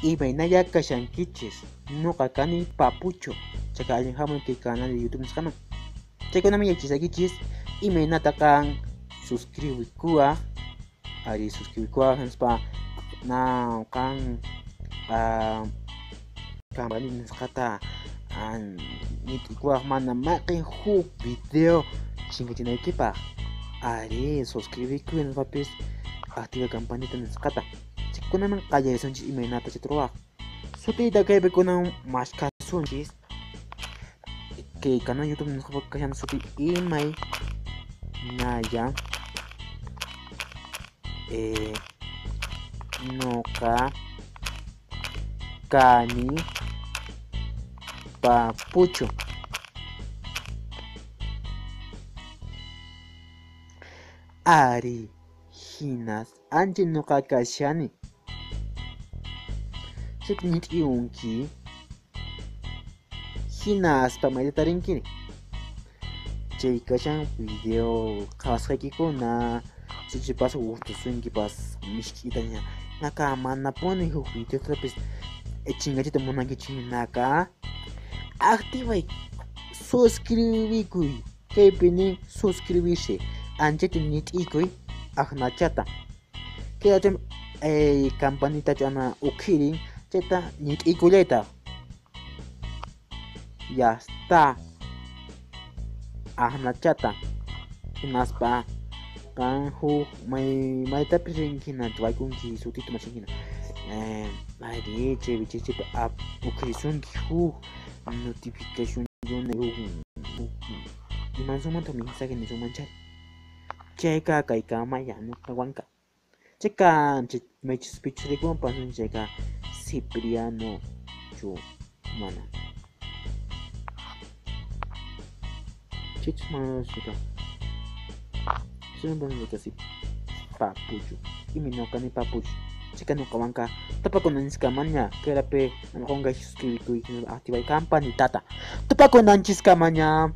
Imaynalla kashankichis, nuqa kani Papucho, chayqa allin hamuy kay canal de YouTube nisqaman. Chaykunami yachasaykichis imaynata qan suscribikuwaq, ari suscribikuwaq nispa na qan campanita nisqata ñit'ikuwaq mana mayqin huk video chinkachinaykipaq. Ari suscribikuy nispapis activa campanita nisqata. Kunaman qallarisunchis imaynata chayta ruwaq. Sutiyta kaypi kunan maskhasunchis. Kay canal YouTube nisqapi kashan suti imaynalla nuqa kani Papucho. Ari hinas ancha nuqa kashani. Chayta ñit'iunki hinaspa mayta tarinkiri. Chay kashan video qhawasqaykikuna sichus gustasunkipas misk'itaña naka manapuni huk videotapis chinkachiyta munankichis hinaka activay suscribikuy kaypi nin suscribirse anchata ñit'ikuy aqnachata kay campanita chana ukhirin chayta ñit'ikullaytaq. Ya está aqnachata hinaspa qan huk maytapis rinki hina waykunki sutita mashin hina ari chaypi chaypi ukhirisunki huk notificación huk imansumanta mensaje nisunman chari chayqa kaykama nuqawanqa chayqa maychus pichus rikuwan pasun chayqa Cipriano chu mana chaychus mana chayqa chayqa si Papucho imi nuqani Papucho chayqa nuqawanqa tupakunanchiskamalla kaylapi qunqay suscribikuy activay campanitata tupakunanchiskamalla.